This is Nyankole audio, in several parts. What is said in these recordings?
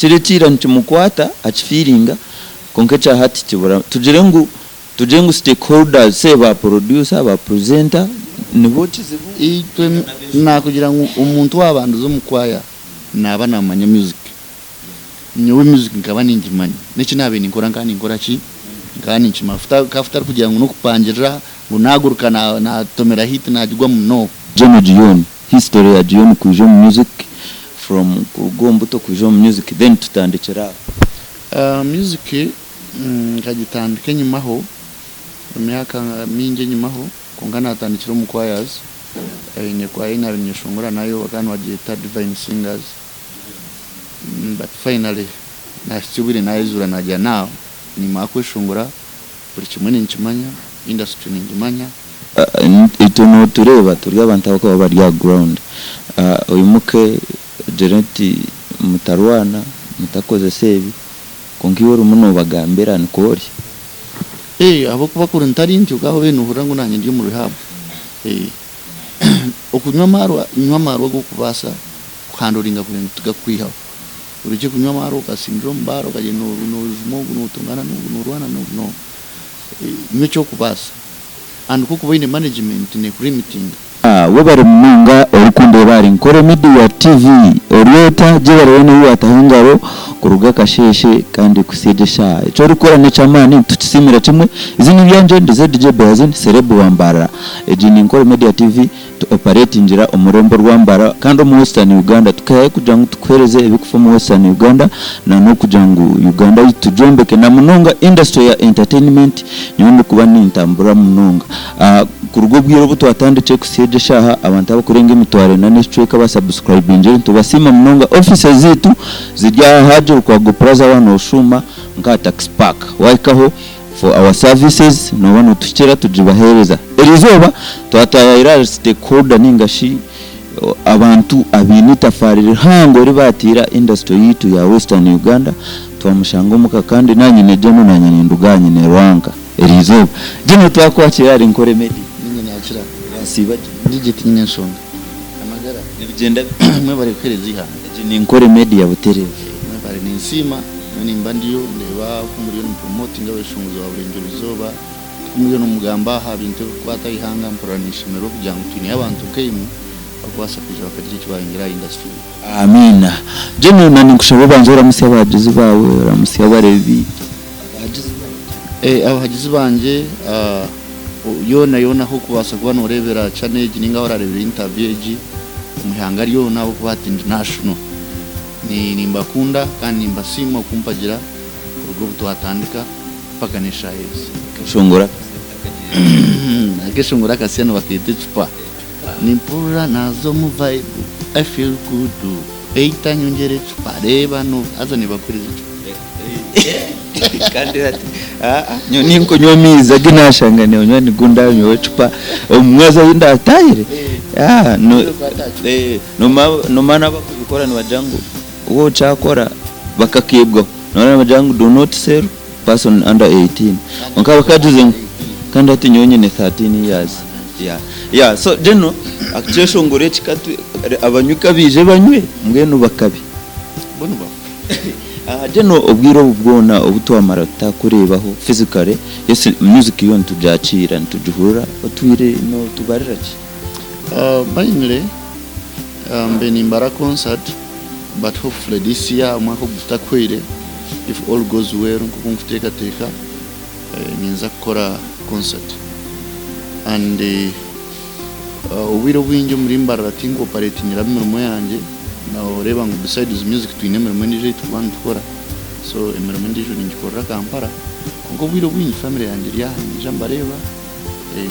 Kiri ekya ira nikimukwata akifeelinga kwonka ekya hati kibura. Tugire ngu tugire ngu stakeholders say ba producer, ba presenter nibo kizibu? Itwe nakugira ngu omuntu owabandize omu kwaya naba namanya music. Nyowe music nkaba ningimanya n'eki nabaire ninkora nkaba ninkora ki? Nkaba ninkimanya kutari kugira ngu n'okupangirira ngu naguruka natomera hit nagigwamu no. General Gion, history ya Gion kwija omu music from kuruga omu buto kwija omu music then tutandikire aho. Music nkagitandika enyimaho emyaka mingi enyimaho kwonka natandikira omu choirs, haine choir ei nabaire ninyeshongora nayo bakaba nibagyeta Divine Singers but finally nahitsya obwire nayezuura nagira now nimara kweshongora buri kimwe ninkimanya, industry ningimanya. Itwe notureeba turi abantu abakuba bari aha ground, oimuke ogire oti mutarwana, mutakozesa ebi, kwonka iwe orimu nobagambira nikwo ori. Ahabw'okuba kuri ntari ntyo okaba obaire nohurira ngu nanye ndi omu rehab. Okunywa amaarwa, nywa amaarwa ag'okubaasa kuhandoringa kugira ngu tigakukwihaho. Orekye kunywa amaarwa okasindira omu baara okagyenda nojuma ogu, notongana n'ogu, norwana n'ogu, no. Nywa eky'okubaasa and ku okuba oine management nekurimitinga. Webare munonga orikundeeba ahari Nkore Media TV. Ori ota? Gyebare weena ou wataho engaro kuruga akasheeshe kandi kuhitsya egi eshaaha. Eki orikukora n'eky'amaani nitukisiimira kimwe. Eiziina ryangye ndi ZJ Beazin Celeb wa Mbarara. Egi ni Nkore Media TV. Tu operatingira omu rurembo rwa Mbarara kandi omu Western Uganda. Tukehayo kugira ngu tukuhereze ebikufa omu Western Uganda na n'okugira ngu Uganda yaitu tugyombeke na munonga industry ya entertainment nyowe ndikuba nintambura munonga. Kuruga obwire obu twatandikire kuhitsya egi eshaaha abantu abakurenga emitwaro ena n'ekicweka ba subscribingire nitubasiima munonga. Offices zaitu ziri aha Haji Lukwago Plaza waaba noshuuma nka aha Taxi Park wahikaho for our services nooba notuhikira tugibaheereza. Erizooba twataayaayira ahari stakeholder ninga shi abantu abaine itafaari rihango eri baatiire aha industry yaitu ya Western Uganda twamushanga omuka kandi naanye General naanye ninduga aha nyine Rwanka erizooba. General twakwakira ahari Nkore Media. Niinye naakira. Wasiiba gye? Ndi gye tinyine nshonga. Amagara. Nibigyenda bita? Mwebare kuheereza eihanga. Egi ni Nkore Media butereevu. Mwebare ninsiima. Nyowe nimba ndiyo ndeeba oku muriyo nimupromotinga abeshongozi ba Burengyerwa Izooba, oku muriyo nimugamba aha bintu ebirikukwata aha ihanga mpurira ninshemererwa kugira ngu twineyo abantu nkaimwe abarikubaasa kwija bakagira eki bayongyera aha industry yaitu. Amiina. General na ninkushaba obanze oramutsye abahagizi baawe, oramutsye abareebi baitu. Abahagizi baawe. Abahagizi bangye yoona yoona ahu orikubaasa kuba noreebera channel egi ninga ahu orareebera interview egi omu ihanga ryoona ahabw'okuba hati ndi national. Nimbakunda kandi nimbasiima okumpagira kuruga obu twatandika mpaka n'eshaaha ezi. Akeshongoro akasya akagira. Akeshongoro akasya nibakeeta ecupa. Nimpurira naaza omu vibe, I feel good, eita nyongyera ecupa, reeba no, haza nibakuhereza ecupa. Kandi hati nyowe ninkunywa amaizi agi nashanga nonywa nigo ndanyweho ecupa omu mwezi ahi ndatahire. Nomanya n'abakubikora nibagira ngu waaba okyakora bakakeebwaho noreeba nibagira ngu do not sell person under 18 kwonka bakagize ngu kandi hati nyowe nyine 13 years yeah so general ekyeshongoro eki abanywi kabaije banywe mbwenu bakabi. Mbwenu bafe. General obwire obu bwona obu twamara tutakureebaho physically yes music yo nitugyakiira nitugihurira otwire notubarira ki? Mainly mbe nimbara concert but hopefully this year omwaka ogu gutakuhweire if all goes well nkoku nkuteekateeka ninza kukora concert and obwire obwingi omuri Mbarara tinku operatingiramu emirimo yangye noreeba ngu besides music twine emirimo endiijo ei turikuba nitukora so emirimo endiijo ningikorera Kampala kwonka obwire obwingi family yangye eri aha ninyija mbareeba.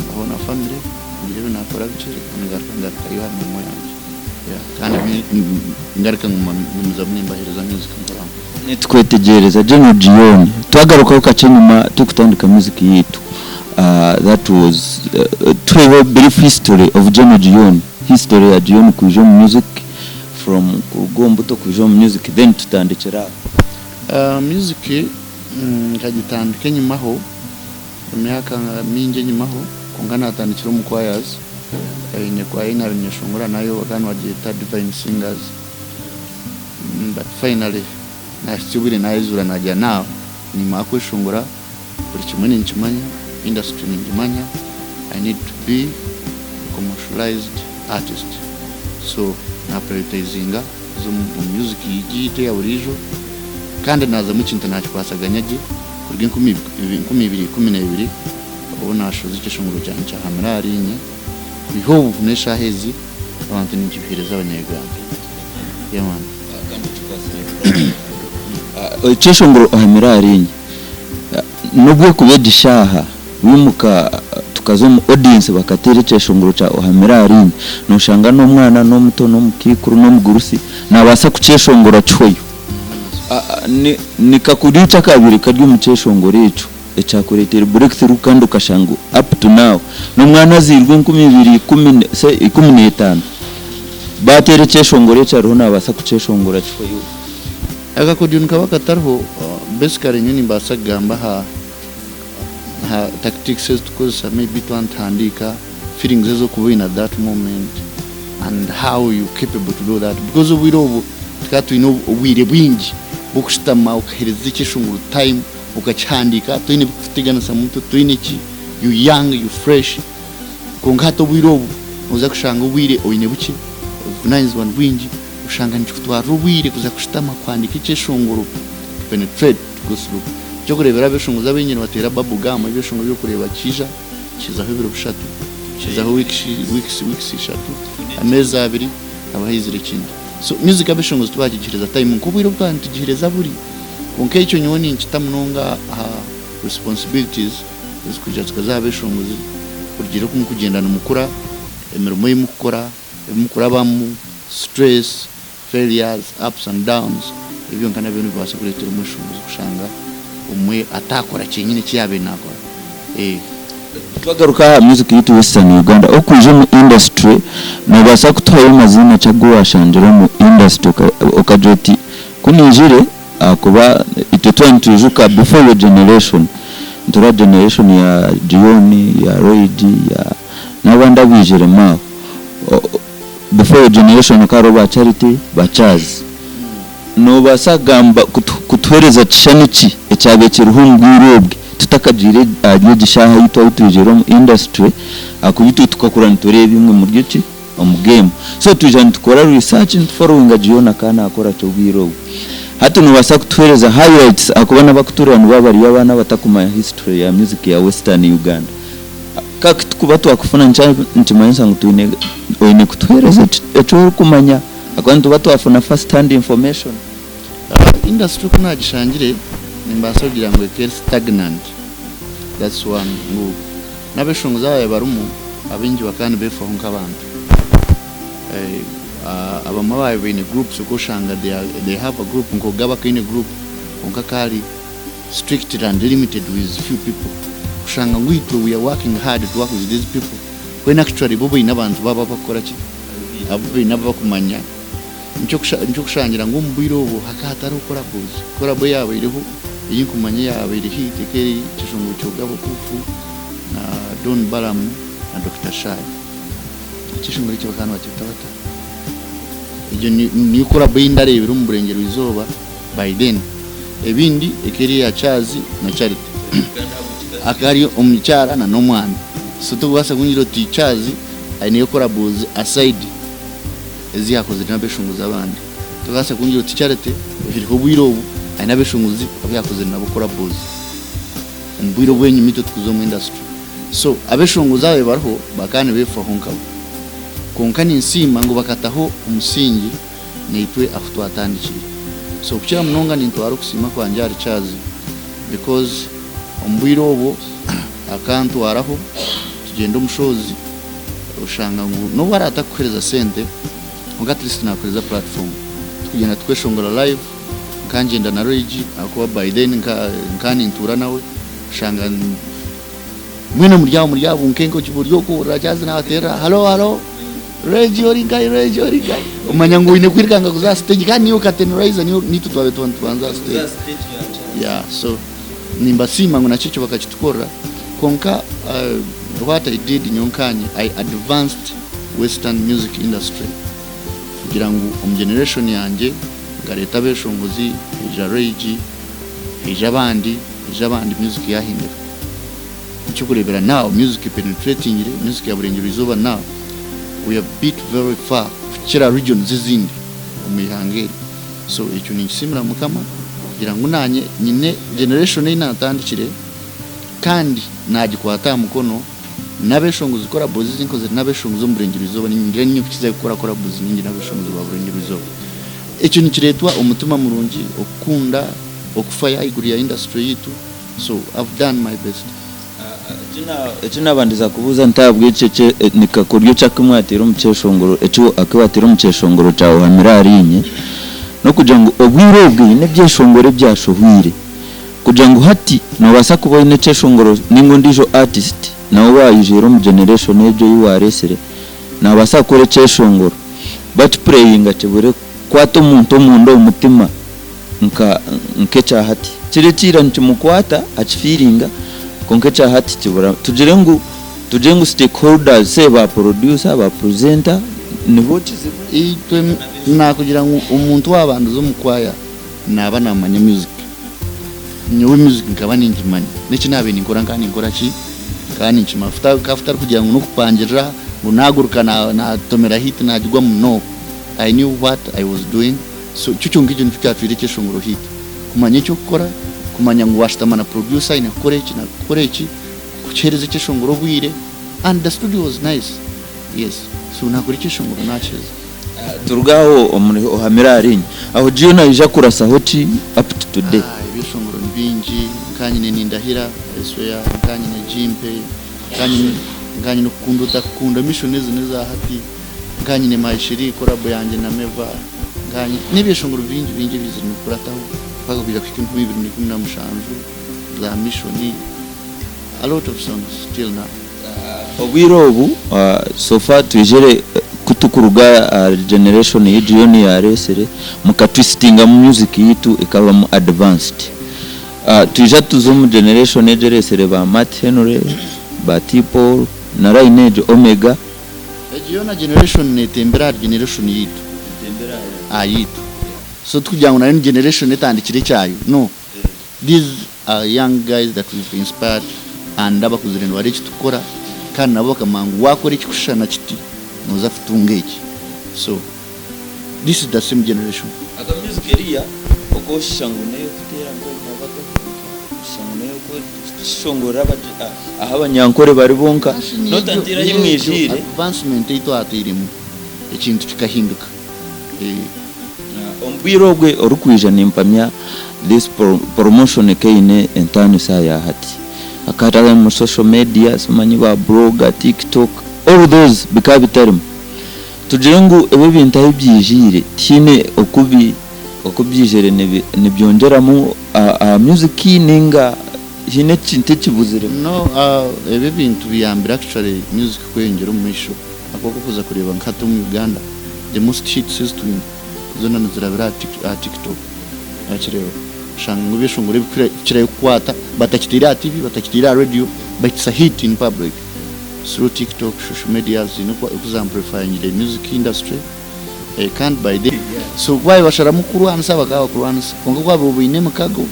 Mbaho na family ngira ebi nakora bikye ngaruka ngarukayo aha mirimo yangye yeah kandi ngaruka ngumizamu nimbahereza music mpora mpora. Nitukwetegyereza General Gion, twagarukaho kakye enyima turikutandika music yaitu that was tuheho brief history of General Gion, history ya Gion kwija omu music from kuruga omu buto kwija omu music then tutandikire aho. Music nkagitandika enyimaho. Emyaka mingi enyimaho, kwonka naatandikira omu choirs. Haine choir ei naabaire ninyeshongora nayo bakaba nibagyeta Divine Singers. But finally, Nahitsya obwire nayezuura nagira now nimara kweshongora buri kimwe ninkimanya, industry ningimanya, I need to be a commercialized artist. So na prioritizinga kuza omu music yitu eya buriijo kandi nazamu ekintu nakikwasaganya gye kuruga 2012 obu nashohoza ekyeshongoro kyangye kya Hamira ahari inye kwiha obu n'eshaaha ezi abantu ninkibiheereza abanya Uganda. Yeah man. Ekyeshongoro Ohamire ahari inye n'obu ekuba egi shaaha wimuka tukaza omu audience bakateera ekyeshongoro kya Ohamire ahari inye noshanga n'omwana n'omuto n'omukaikuru n'omugurusi nabaasa kukyeshongora kihweyo. Ni kakuri ki akabaire kari omu kyeshongoro ekyo ekyakureteire breakthrough kandi okashanga up to now n'omwana azairwe 2015 bateera ekyeshongoro ekyo ariho nabaasa kukyeshongora kihweyo? Akakodyo nikaba katariho, basically nyowe nimbaasa kugamba aha aha tactics ezi tukukozesa maybe twaba nituhandiika, feelings ezi orikuba oine at that moment and how you capable to do that because obwire obwo tukaba twine obwire bwingi bw'okushutama okaheereza ekyeshongoro time okakihandiika toine bikukuteganisa mutwe toine ki, you young, you fresh kwonka hati obwire obu noza kushanga obwire oine bukye, obuvunanizibwa nibwingi. Oshanga nikikutwarira obwire kuza kushutama kuhandiika ekyeshongoro to penetrate to go through. Eky'okureeberaho abeshongozi abaingi nibateera bubble gum ebyeshongoro by'okureeba kiija kizaho ebiro bishatu, kizaho weeks weeks weeks ishatu, ameezi abiri haba haizire ekindi. So music abeshongozi tibakigihereza time nk'obwire obu twaba nitugihereza buri. Kwonka ekyo nyowe ninkita munonga aha responsibilities ezirikwija zikaza aha beshongozi kurugiirira oku murikugyenda nimukura, emirimo ei murikukora, Ebi mukurabamu, stress, failures, ups and downs, ebyo byonka nabyo nibibaasa kureetera omweshongozi kushanga obumwe ataakora kyenyini eki yaabaire naakora. Twagaruka aha music yaitu Western Uganda, okwija omu industry nobaasa kutuhayo amaziina ki agu washangire omu industry okagira oti ku naijire ahakuba itwe twaba nitwijuka before your generation, nitureeba generation ya Dion, ya Royd, ya n'abandi abaijiremu aho. Before your generation hakaba hariho ba Charity, ba Charles. Noobaasa kugamba kutuheereza kishushani ki ekyabaire kiriho omu bwire obwe tutakagiire ahari egi shaaha ei twaba twijiire omu industry ahakuba itwe tukakura nitureeba imwe muri ki? Omu game. So twija nitukora research nituforowinga Gion akaba naakora ki obwire obwo. Hati noobaasa kutuheereza highlights ahakuba n'abakutureeba nibaba bari abaana abatakumanya history ya music ya Western Uganda. Ka kutukuba twakufuna nikimanyisa ngu twine oine kutuheereza eki orikumanya ahakuba nituba twafuna first hand information. Industry oku nagishangire nimbaasa kugira ngu ekaba eri stagnant that's one ngu n'abeshongozi ababaire barimu abaingi bakaba nibefaho nk'abantu abamwe ababaire baine groups okashanga they have a group nka Ogabe akaba aine group kwonka akaba ari strictly and limited with few people kushanga ngu itwe we are working hard to work with these people when actually bo baine abantu baabo abakukora ki abu baine abu bakumanya nikyo kushangira ngu omu bwire obwo hakaba hatariho collabos collabo eyabaireho ei nkumanya eyabaire hit ekaba eri Kishongoro Kyogaba Okuufu na Don Balaam na Dokita Shai ekyeshongoro ekyo bakaba nibakyeta bata egyo niyo collabo ei ndareebire omu burengyerwa izooba by then. Ebindi eka eri eya Charles na Charity. Akaba ari omukyara na n'omwana. So tokubaasa kungira oti Charles aineyo collabos aside ezi yakozire n'abeshongozi abandi. Tokubaasa kungira oti Charity oihireho obwire obu aine abeshongozi abu yakozire nabo collabos omu bwire obw'enyima itwe tukuza omu industry. So abeshongozi ababaire bariho bakaba nibefaho nkabo. Kwonka ninsiima ngu bakataho omusingi. Naitwe ahu twatandikire. So okukira munonga nintwara okusiima kwangye ahari Charles because omu bwire obwo akantwaraho tugyenda omushoozi oshanga ngu nobu aratakuhereza sente kwonka at least nakuhereza platform tukugyenda tukweshongora live nkangyenda na Regi ahakuba by then nka nintuura nawe oshanga Mwena muri aho muri aha bunkenke okiba ori okwo ohurira Charles nabaterera halo halo Regi ori nkahi Regi ori nkahi omanya ngu oine kwirukanga kuza aha stage kandi niiwe curtain raiser niitwe twabaire tuba nitubanza aha stage yeah so nimbasiima ngu nakyo ekyo bakakitukorera kwonka what I did nyowe nkanye I advanced western music industry kugira ngu omu generation yangye. Nkareeta abeshongozi, haija Ray G, haija abandi, haija abandi music yahinduka. Ekyokureebera now music epenetratingire, music ya Burengyerwa Izooba now we are bit very far kukira regions ezindi omu ihanga eri. So ekyo ninkisiimira Mukama kugira ngu nanye nyine generation ei natandikire kandi nagikwata aha mukono n'abeshongozi collabos ezi nkozire n'abeshongozi omu Burengyerwa Izooba ningira ninye kukizayo kukora collabos nyingi n'abeshongozi ba Burengyerwa Izooba. Ekyo nikireetwa omutima murungi, okukunda, okufayo ahaiguru ya industry yaitu. So I've done my best. Eki nabandiza kubuuza nti ahabw'eki eki ni kakoryo ki aku mwateire omu kyeshongoro eki aku wateire omu kyeshongoro kyawe ohamire ahari inye n'okugira ngu obwire obwe haine ebyeshongoro ebyashohwire kugira ngu hati nobaasa kuba oine ekyeshongoro ninga ondiijo artist nawe owaijwire omu generation egyo ei waresire nabaasa kukora ekyeshongoro bakipureyinga kibure kukwata omuntu omunda omu mutima. Nka nk'ekya hati. Kiri ekya ira nikimukwata akifiiringa kwonka ekya hati kibura. Tugire ngu tugire ngu stakeholders say ba producer, ba presenter nibo kizibu? Itwe nakugira ngu omuntu owabandize omu kwaya naba namanya music. Nyowe music nkaba ningimanya neki nabaire ninkora nkaba ninkora ki? Nkaba ninkimanya kutari kugira ngu nokupangirira ngu naguruka natomera hit nagigwamu no I knew what I was doing. So ekyo kyonka ekyo nikyo kyatwire ekyeshongoro haitu. Kumanya eky'okukora, kumanya ngu washutama na producer aine kukora eki na kukora eki, kukiheereza ekyeshongoro obwire and the studio was nice. Yes, so nakora ekyeshongoro nakiheza. Turuge aho omuri ohamire ahari inye. Aho Gio naija kurasaho ki up to today? Ah, ebyeshongoro ni bingi, nkanyine Nindahira, I swear, nkanyine Gimpe, nkanyine nkanyine Okukunda Otakukunda, Mission ezo n'eza hati. Nkanyine My Cherie collabo yangye na Meva, nkanye n'ebyeshongoro bingi bingi ebiizire nibikurataho mpaka kwija kuhika 2017 za Mission, a lot of songs till now. Obwire obu so far twizire ku tukuruga ahari generation ei Junior yaresire muka twistingamu music yitu ekabamu advanced. Twija tuza omu generation egi eresire ba Matt Henry, ba T-Paul na line egyo Omega. Egyo yoona generation netembera ahari generation yaitu aha yaitu so tikugira ngu nayo ni generation etandikire ekyayo no these are young guys that we've inspired and abakuzire nibareeba ekitukukora kandi nabo bakamanya ngu wakora ekikushushana kiti noza kutunga eki so this is the same generation. Aka music eriya okoshusha ngu neyokuteera nkomubaga kwonka oshusha ngu neyokukishongorera ahu abanyankore bari bonka notantiire ahi mwijiire. Advancement ei twatairemu ekintu kikahinduka. Omu bwire obwe orikwija nimpamya this promotion ekaine entaaniso aha ya hati. Hakaba harimu social media simanyi ba blogger, tiktok all those bikaba bitarimu. Tugire ngu ebi ebintu ahu byijiire tihaine oku bi oku byiijire nibyongyeramu aha music ninga haine ekintu ekibuziremu? No, ebi ebintu biyambire actually music kweyongyera omu maisho ahabw'okuba okuza kureeba nka hati omu Uganda the most hits ezi twine zoona nizirabira aha TikTok wakireeba oshanga ngu ebyeshongoro ebikukirayo kukwata batakiteire aha TV batakiteire aha radio but it's a hit in public through TikTok, social media ziine oku za amplifyingire music industry kandi by then so ku baabaire basharamu kukurwanisa bakaba bakurwanisa kwonka ku waabaire oba oine emikago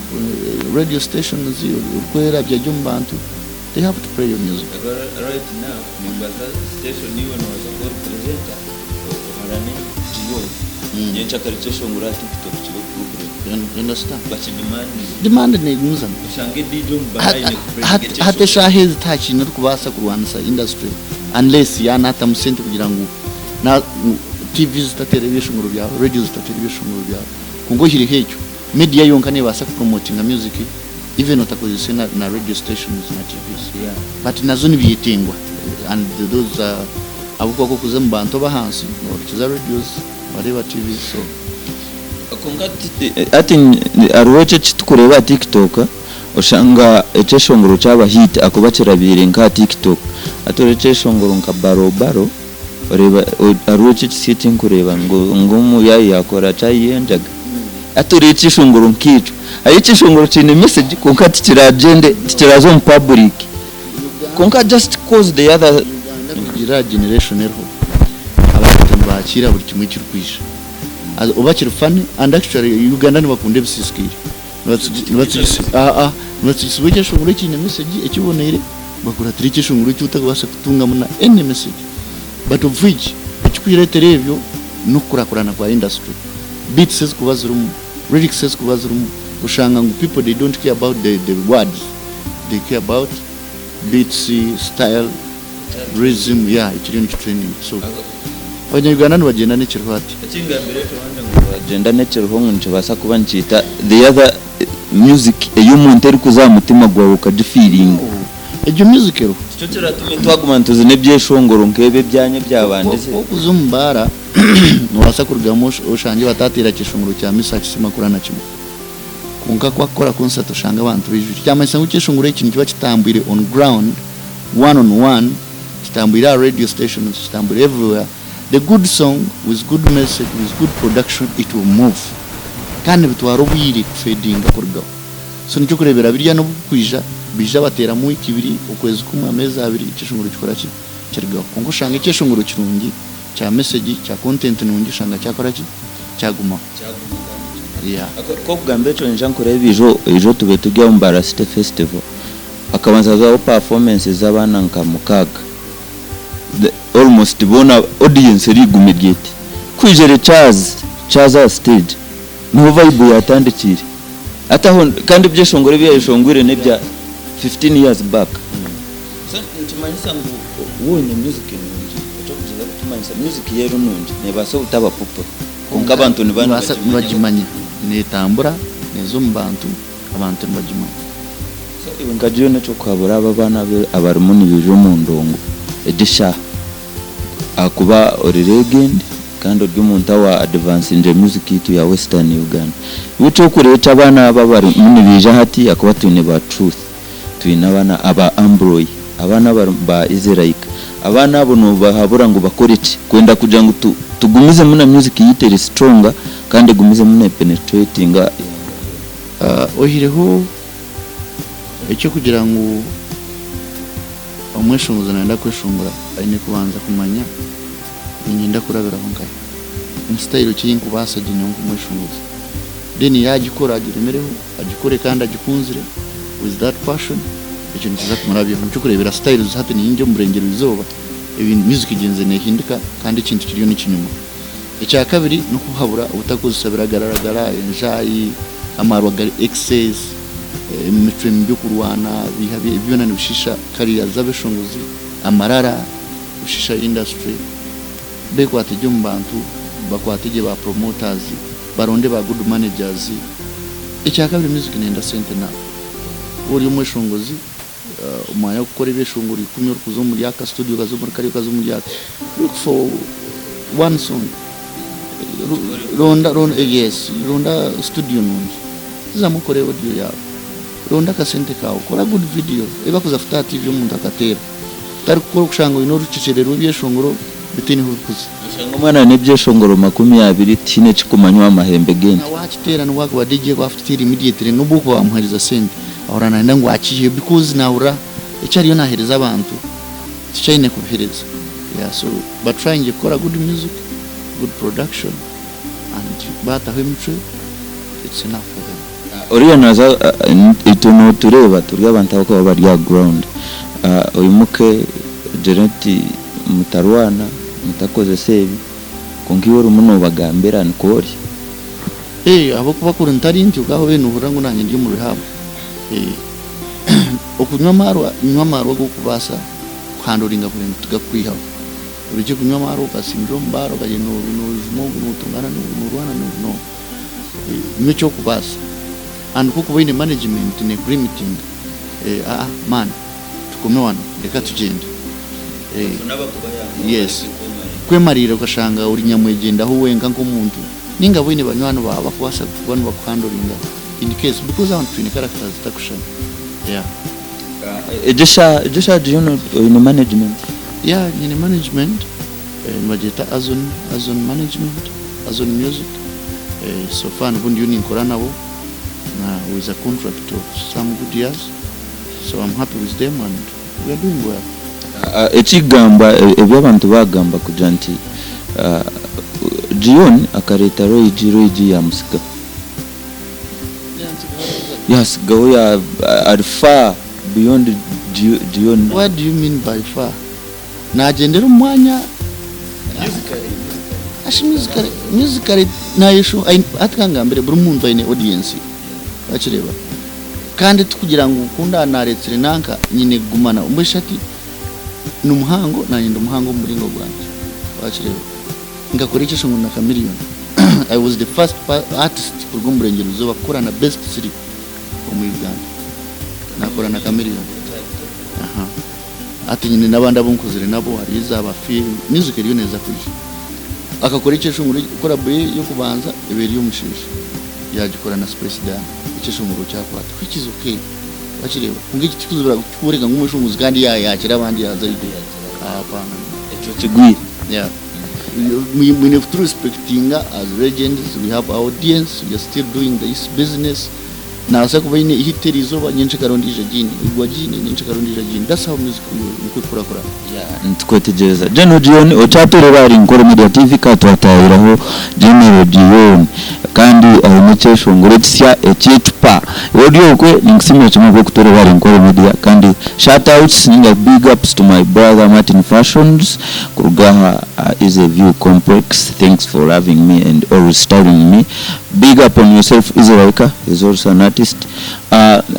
radio stations orikwerabya gye omu bantu they have to play your music. Right now nimbaza station iwe nobaasa kuba ori presenter oharane Gio nyencakare ekyeshongoro aha tiktok kibe problem. You understand? Bakidemandinge. Demand negumizamu. Oshange DJ omu bar aine kuplayinga Hati ekyeshongoro. eshaaha ezi tihakiine orikubaasa kurwanisa industry unless yaanatamu sente kugira ngu na TV zitateera ebyeshongoro byawe, radio zitateera ebyeshongoro byawe. Kwonka oihireho ekyo, media yonka nebaasa kupromotinga music even otakozeise na, na radio stations na TVs. But nazo nibyetengwa and those are ahabw'okuba ku orikuza omu bantu ab'ahansi nibahurikiza radios, nibareeba TVs so. Kwonka hati hariho eki ekitukureeba aha TikTok oshanga ekyeshongoro kyaba hit ahakuba kirabiire nka aha TikTok. Hati oreeba ekyeshongoro nka barobaro oreeba hariho eki ekisya eki nkureeba ngu omuyaayi yaakora chai y'enjaga. Hati oreeba ekyeshongoro nk'ekyo hariho ekyeshongoro kiine message kwonka tikiragyende tikiraaza omu public kwonka just coz the other. Uganda kugira generation eriho abantu nibakiira buri kimwe ekirikwija. Oba kiri funny and actually Uganda nibakunda ebisiisikaire. Nibatsigisibwa ekyeshongoro ekiine message ekiboneire bakuratira ekyeshongoro eki otarikubaasa kutungamu na any message. But of which ekirikureetera ebyo n'okukurakurana kwa industry. Beats ezikuba zirimu, lyrics ezikuba zirimu oshanga ngu people they don't care about the words, they care about beats, style, rhythm, yeah ekiriyo nikitrendinga so abanya Uganda nibagyenda n'ekiriho hati. Ekingambire ekyo wangye ngu nibagyenda n'ekiriho ngu nikibaasa kuba nikiita the other music ey'omuntu erikuza aha mutima gwawe okagifiiringa. Egyo music eriho. Tikyo kiratume twaguma nituzina ebyeshongoro nk'ebi ebyanyu ebyabandize. Ku orikuza omu baara noobaasa kurugamu oshangye bataateera kyeshongoro kya Misa Kisimakura na kimwe. Kwonka ku akukora concert oshanga abantu baijwire. Kyamanyisa ngu ekyeshongoro eki nikiba kitambwire on ground, one on one, kitambwire aha radio stations, kitambwire everywhere. The good song with good message with good production it will move. Kandi nibitwara obwire kufadinga kurugaho. So nikyo kureebera biriya n'obu bikwija, baija bateeramu wiiki ibiri, okwezi kumwe, ameezi abiri, ekyeshongoro kikora ki? Kirugaho. Kwonka oshanga ekyeshongoro kirungi, kya message, kya content nungi oshanga kyakora ki? Kyagumaho. Yeah. Ku okugamba ekyo nyija nkureeba ijo ijo tube turi omu Mbarara City Festival hakabanza hazaho performances z'abaana nka mukaaga the almost boona audience eriguma eri eti. Ku haijire Charles, Charles aha stage niho vibe yatandikiire. Hati aho kandi ebyeshongoro ebi yayeshongwire n'ebya 15 years back. So nikimanyisa ngu waaba oine music nungi, eky'okugyeza kutumanyisa music yo eri nungi neebaasa obutaba popular kwonka abantu nibaba Nibabaasa nibagimanya. nibagimanya. Neetambura, neeza omu bantu, abantu nibagimanya. So iwe nka Gio n'eky'okuhabura abo abaana abarimu nibaija omu ndongo egi eshaaha ahakuba ori legend kandi ori omuntu awa advancingire music yaitu ya western Uganda. Iwe ekyokureeba eki abaana aba abarimu nibaija hati ahakuba twine ba Truth, twine abaana aba Ambroy, abaana abari ba Easy Like, abaana abo nobahabura ngu bakore ki kwenda kugira ngu tugumizemu na music yaitu eri stronger kandi egumizemu ne penetratinga eihanga ryoona? Oihireho eky'okugira ngu omweshongozi nayenda kweshongora aine kubanza kumanya niinyenda kurabiraho nkahi, ni sitayiro ki ei nkubaasa gye nyowe nk'omweshongozi. Then yaagikora agiremereho, agikore kandi agikunzire with that passion, ekyo nikiza kumurabyaho. Nikyo orikureebera sitayiro hati ni nyingi omu burengyerwa izooba, music egyenzire neehindika kandi ekintu kiriyo nikinyuma. Ekyakabiri n'okuhabura obutakozesa biragalaragara, enjaayi, amaarwa gari excess, emicwe mibi okurwana, ebi byona nibishiisha career z'abeshongozi, amarara kushiisha industry. Bekwate gye omu bantu, bakwate gye ba promoters, baronde ba good managers. Ekyakabiri music neyenda sente now. Waaba ori omweshongozi, omwanya gw'okukora ebyeshongoro ikumi orikuza omuri aka studio okaza omuri kariya okaza omuri aka, look for one song. Ronda, ronda, yes, ronda studio nungi, zamu okore audio yaawe, ronda akasente kaawe, kora good video ei bakuza kuta aha TV omuntu akateera. Otari kukora okushanga oine orucecere rw'ebyeshongoro bitaine ahu birikuza. Noshanga omwana aine ebyeshongoro 20 tihaine ekikumanywa aha mahembe g'ente. Na wakiteera nobu akuba DJ ku akukiteera immediately nobu okuba wamuhereza sente ahurira nayenda ngu akiiheyo because nahurira eki ariyo nahereza abantu tikyaine kubihereza yeah so ba trying kukora good music, good production and bataho emicwe it's enough for them. Oriya naaza itwe notureeba turi abantu abarikuba bari aha ground oimuke ogire oti mutarwana mutakozesa ebi kwonka iwe orimu nobagambira nikwo ori. Ahabw'okuba kuri ntari ntyo okaba obaire nohurira ngu nanye ndi omu rehab. Okunywa amaarwa nywa amaarwa ag'okubaasa kuhandoringa kureba ngu tigakukwihaho. Orekye kunywa amaarwa okasindira omu baara okagyenda nojuma ogu notongana n'ogu norwana n'ogu no. Nywa eky'okubaasa and ku okuba oine management nekulimitinga aa man tukome wano reka tugyende yes kwemariira okashanga ori nyamwegyendaho wenka nk'omuntu ninga boine banywani baawe abakubaasa kuba nibakuhandoringa in case because abantu twine characters zitakushushana yeah. Egyo eshaaha egyo eshaaha yoona oine management? Yeah nyine management nibagyeta Azon Azon management. Azon Music so far nibo ndiyo ninkora nabo na with a contract of some good years so am happy with them and we are doing well. Ekigambwa ebi abantu bagamba kugira nti Gion akareeta Roy G, Roy G yaamutsigaho. Yaatsigaho ya ari far beyond Gion. What do you mean by far? Naagyendera omu mwanya Ashi musically, musically naayesho hati ka ngambire buri muntu aine audience ye wakireeba kandi tikugira ngu ku nda naaretsire nanka nyine kugumana mbwenu shi hati ni muhango naanye ndi muhango omu muringo gwangye wakireeba nkakora ekyeshongoro na Chameleone I was the first artist kuruga omu Burengyerwa Izooba kukora na best three omu Uganda naakora na Chameleone. Hati nyine n'abandi abu nkozire nabo hariyo eza ba film, music eriyo neeza kwija. Akakora ekyeshongoro collabo ye y'okubanza eba eri omushaija yagikora na Spice Diana ekyeshongoro kyakwata which is okay wakireeba kwonka eki tikuzibira kworeka ngu omweshongozi kandi yakira abandi yaza ahaiguru hapana. Ekyo kigwire. Yeah. Mwine kutu respectinga as legends, we have our audience, we are still doing this business. Nabaasa kuba aine hit eriizooba nyencakare ondiijo agiine, ogwo agiine nyencakare ondiijo agiine. That's how music nikwo ekukurakurana. Nitukwetegyereza. General Gion okyatorera ahari Nkore Media TV ka twatahiraho General Gion kandi aine ekyeshongoro ekisya eky'ecupa. Iwe ori okwe ninkusiimira kimwe ahabw'okutorera ahari Nkore Media kandi shout outs ninga big ups to my brother Martin Fashions kuruga aha Easy View Complex thanks for loving me and always styling me. Big up on yourself Israel is also an artist.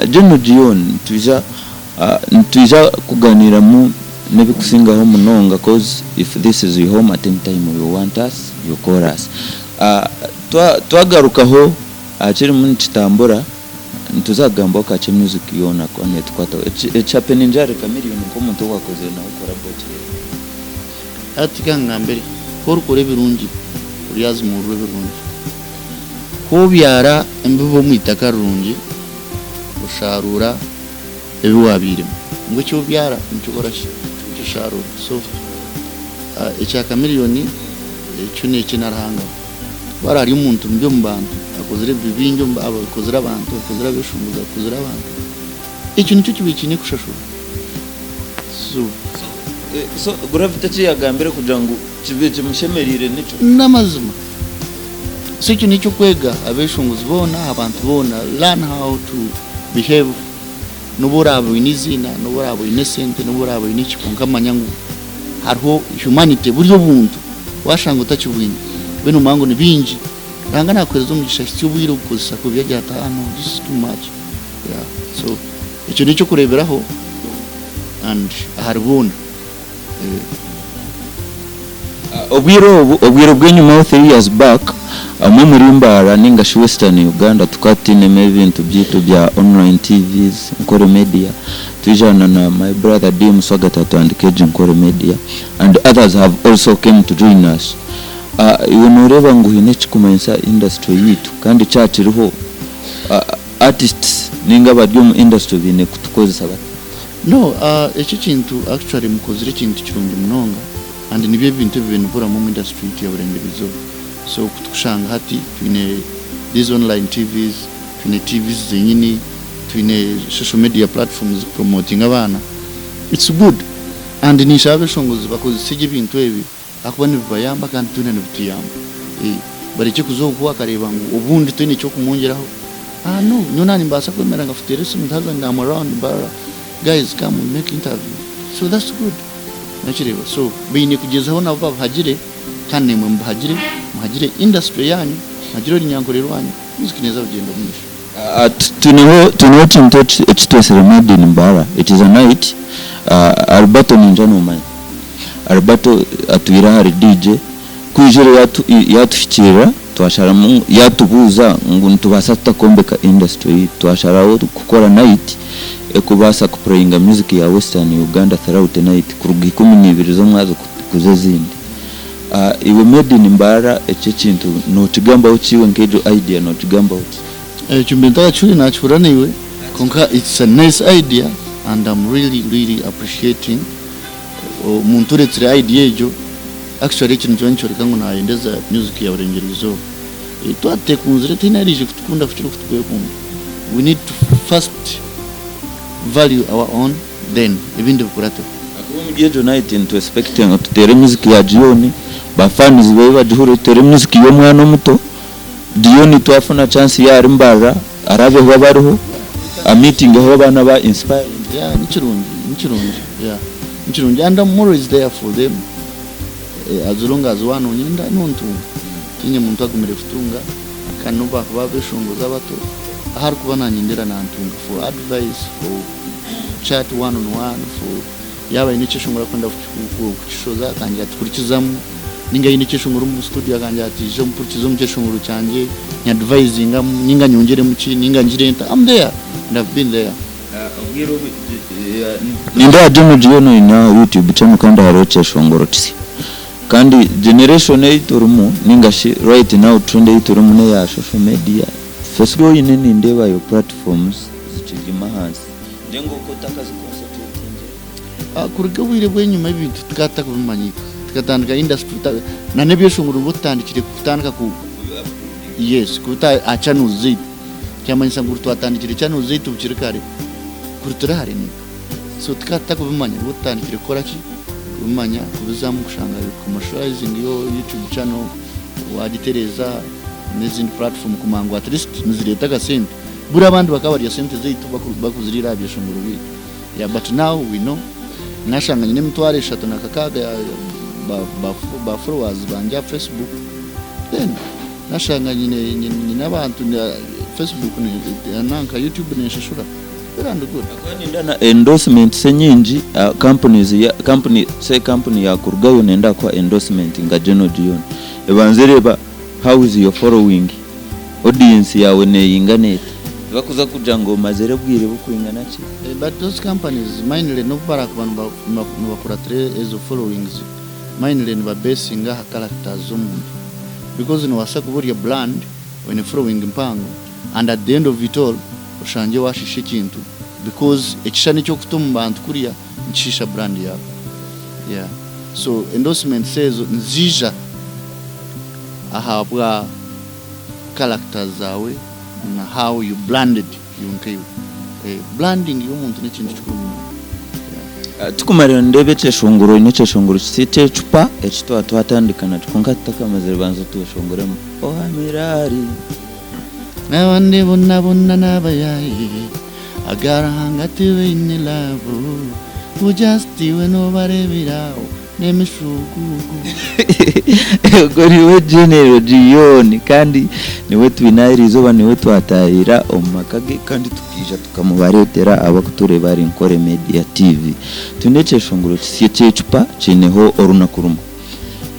General Gion nitwija nitwija kuganiramu nebikusingaho munonga coz if this is your home at any time you want us you call us. Twagarukaho aha kirimu nikitambura nituza kugambaho kakye music yoona kuba netukwataho. Eki happeningira ahari Chameleone nkomuntu owakozire nawe collabo okireeba? Hati ka nkugambire, ku orikora ebirungi, oryazimuurwa ebirungi. Ku obyara embibo omu itaka rirungi, oshaaruura ebi waabiiremu. Ngu eki obyara nikyo okora ki? Nikyo oshaaruura. So ekya Chameleone ekyo n'ekye na Ruhanga we. Ku haraaba hari omuntu mubi omu bantu, akozire ebibi bingi, akozire abantu, akozire abeeshongozi, akozire abantu, ekyo nikyo kibaire kiine kushashurwa. So. So Gravity eki yagambire kugira ngu kibe kimushemereire nikyo? N'amazima. So ekyo n'ekyokwega abeshongozi boona, abantu boona, learn how to behave n'obu oraabe oine eiziina, n'obu oraabe oine esente, n'obu oraabe oine ki kwonka manya ngu hariho humanity buri obuntu washanga otakibwine mbwenu nomanya ngu ni bingi. Ruhanga nakuhereza omugisha hitsya obwire obukozesa kubi agira ati ah no this is too much yeah so Ekyo n'eky'okureeberaho and ahari boona. Obwire obu, obwire bw'enyimaho three years back, omwe omuri Mbarara ninga shi Western Uganda tukaba tutainemu ebintu byaitu bya online TVs, Nkore Media, twijana na my brother D Muswaga twatandika egi Nkore Media and others have also came to join us. Iwe noreeba ngu haine ekikumanyisa industry yaitu kandi kyakiriho? Artists ninga abari omu industry baine kutukozesa bata? No ekyo ekintu actually mukozire ekintu kirungi munonga and nibyo ebintu ebibaire nibiburamu omu industry yaitu ya Burengyerwa Izooba. So kutukushanga hati twine these online TVs, twine TVs zenyini, twine social media platforms zikupromotinga abaana, it's good and ninshaba abeshongozi bakozese gye ebintu ebi Ahakuba nibibayamba kandi twena nibituyamba. Barekye kuza okwo akareeba ngu obundi toine ky'okumwongyeraho. Ah no, nyowe naaba nimbaasa kwemera nkakuteera esimu nti haza I'm around Mbarara, guys come we make interview. So that's good. Nokireeba? So baine kugyezaho nabo babahagire kandi naimwe mubahagire, muhagire industry yaanyu, muhagire orunyankore rwanyu, music neeza kugyenda omu maisho. Twineho twineho ekintu eki twesire made in Mbarara, it is a night, Alberto ningira nomumanya. Alberto atwire ahari DJ, ku yaizire yatuhikiirira twasharamu yatubuuza ngu nitubaasa tuta kwombeka industry yaitu, twasharaho kukora night ekubaasa ku pureyinga music ya western Uganda throughout the night kuruga ikumi n'ibiri z'omwazyo kuza ezindi. Iwe Made in Mbarara ekyo ekintu nokigambaho ki iwe nk'egyo idea nokigambaho ki? Ekyo mbe ntakakihurire nakihurira naiwe kwonka it's a nice idea and am really really appreciating Omuntu oretsire idea egyo actually ekyo nikiba nikyoreka ngu nayendeza music ya Burengyerwa Izooba. Twaba tutekunzire tihaine ariije kutukunda kukira oku tukwekunda. We need to first value our own then ebindi bikurateho. Ahakuba omuri egyo night nitu expectinga tuteere music ya Gion, Ba fans beye bagihurire tutere music y'omwana omuto. Dion twafuna chance ye ahari Mbarara arabeho abe ariho a meetingeho abaana aba inspiring. Yeah nikirungi nikirungi yeah nikirungi and I'm always there for them as long as wanonyenda nontunga tinye muntu agumire kutunga kandi nobu bakuba abeshongozi abato ahu arikuba nanyendera nantunga for advice for chat one on one for Yaaba aine ekyeshongoro arikwenda kukishoza akangira ati hurikizamu ninga aine ekyeshongoro omu studio akangira ati ija ompurikize omu kyeshongoro kyangye nyadivayizingamu ninga nyongyeremu ki ninga ngire nta I'm there and I've been there. Nindeeba General Gion oine aha YouTube channel kandi hariho ekyeshongoro kisya. Kandi generation ei turimu ninga shi right now trend ei turimu n'eya social media. Facebook oine nindeeba yo platforms zikigima ahansi. Ninga oku otakazi concentratingire. Kuruga obwire bw'enyima ebintu tukaba tutakubimanya itwe. Tukatandika industry na n'ebyeshongoro nibwo tutandikire kutandika ku yes kubita aha channels zaitu. Kyamanyisa ngu twatandikire channels zaitu bukiri kare kuri turi hare naitwe. So tukaba tutakubimanya nibwo tutandikire kukora ki? Kubimanya kubizamu kushanga commercializing your YouTube channel wagitereeza n'ezindi platform kumanya ngu at least nizireeta akasente. Buri abandi bakaba barya sente zaitu bakuziriira aha byeshongoro byaitu yeah but now we know nashanga nyine emitwaro eshatu na kakaaga ya ba followers bangye aha Facebook then nashanga nyine nyine abantu Facebook nanka YouTube nenshashura well and good. Ahakuba nindeeba na endorsements enyingi companies company say company yakurugayo neyenda kukuha endorsement nka General Gion ebanza ereeba how is your following. Audience yaawe neyingana eta? Tibakuza kugira ngu omazire obwire bukwingana ki? But those companies mainly nobu barakuba nibakuratira ezo followings mainly niba basinga aha characters z'omuntu because nobasa kuba ori brand oyine following mpango and at the end of it all oshangye washisha ekintu because ekishushani ekyokuta omu bantu kuriya nikishisha brand yaawe yeah so endorsements ezo nizija ahabwa characters zaawe na how you branded iwe nkaiwe. Branding y'omuntu n'ekintu kikuru munonga. Yeah. Tukumarira nindeeba ekyeshongoro oine ekyeshongoro kisya ekyecupa eki twaba twatandika nakyo kwonka tutakamazire banza otweshongoremu ohamire ahari. Abandi bona bona n'abayaye aga Ruhanga tibaine love ngu just iwe nobarebera aho n'emishugugu. Ogwo niwe General Gion kandi niwe twine aha erizooba niwe twatahira omu maka ge kandi tukaija tukamubareetera abakutureeba ahari Nkore Media TV. Twine ekyeshongoro kisya eky'ecupa kiineho orunaku rumwe.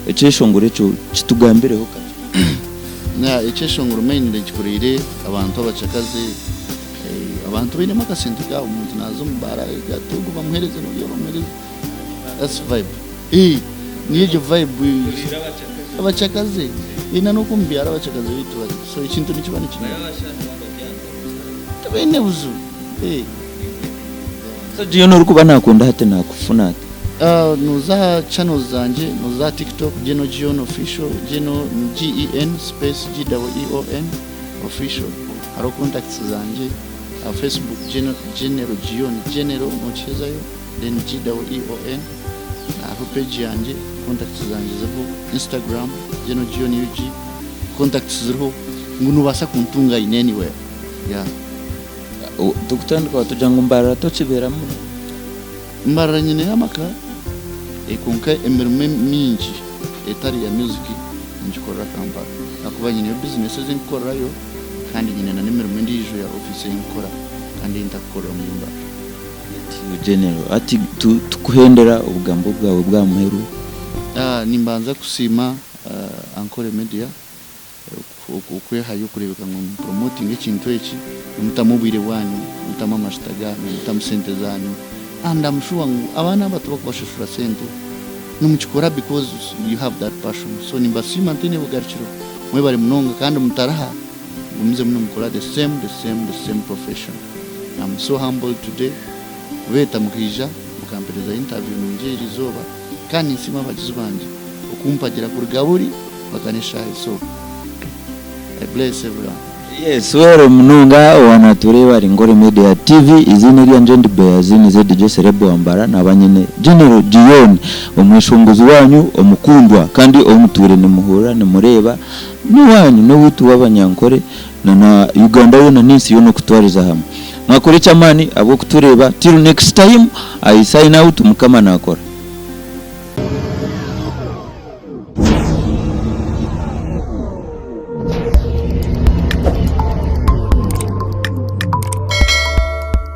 Ekyeshongoro ekyo kitugambireho kakye. Yeah, ekyeshongoro mainly nkikoreire abantu abacakazi, abantu bainemu akasente kaabo, omuntu naaza omu baara ati ogu bamuheereze n'oriya bamuheereze. That's vibe. Eh, niyo egyo vibe. Abacakazi. Eh, na n'oku omu byaro abacakazi baitu bari. So ekintu nikiba nikinyura. Tibaine buzibu. Eh. So Gion orikuba nakwenda hati nakufuna ata? Ah, noza aha channels zangye, noza aha TikTok, Geno Gion Official, Geno G-E-N space G-E-E-O-N Official. Hariho contacts zangye. Aha Facebook, Geno, General Gion, General nokihezayo. Then GEEON hariho page yangye contacts zangye ziriho Instagram General Gion UG contacts ziriho ngu nobaasa kuntunga in anywhere yeah. Tukutandika watugira ngu Mbarara tokibeeramu muno. Mbarara nyineyo amaka kwonka emirimo mingi etari ya music ningikorera Kampala ahakuba nyineyo business ezi ndikukorerayo kandi nyine na n'emirimo endiijo ya office ei ndikukora kandi ei ntakukorera omuri Mbarara. General hati tukuhendera obugambo bwawe bwa muheru. Nimbanza kusiima Ankole Media okwehayo kureebeka ngu nimupromotinga ekintu eki, nimutamu obwire bwanyu, nimutamu amajuta ganyu, nimutamu sente zanyu and am sure ngu abaana aba tibakubashashura sente, nimukikora because you have that passion so nimbasiima ntaine bugarukiro, mwebare munonga kandi mutaraha mugumizemu nimukora the same the same the same profession. Am so humbled today kubeeta mukaija mukampereza interview nungi eri izooba kandi ninsiima abagizi bangye okumpagira kuruga buri mpaka n'eshaaha ezi so I bless everyone. Yes, webare munonga owanatureeba ari Nkore Media TV. Eiziina eryangye ndi Beazini ZJ Celeb Wambara naba nyine General Gion omweshongozi wanyu omukundwa kandi ou mutuire nimuhurira nimureeba n'owanyu n'owaitu w'abanyankore na na Uganda yoona n'ensi yoona okutwariza hamwe. Mwakora eky'amaani ahabw'okutureeba till next time I sign out Mukama nakora.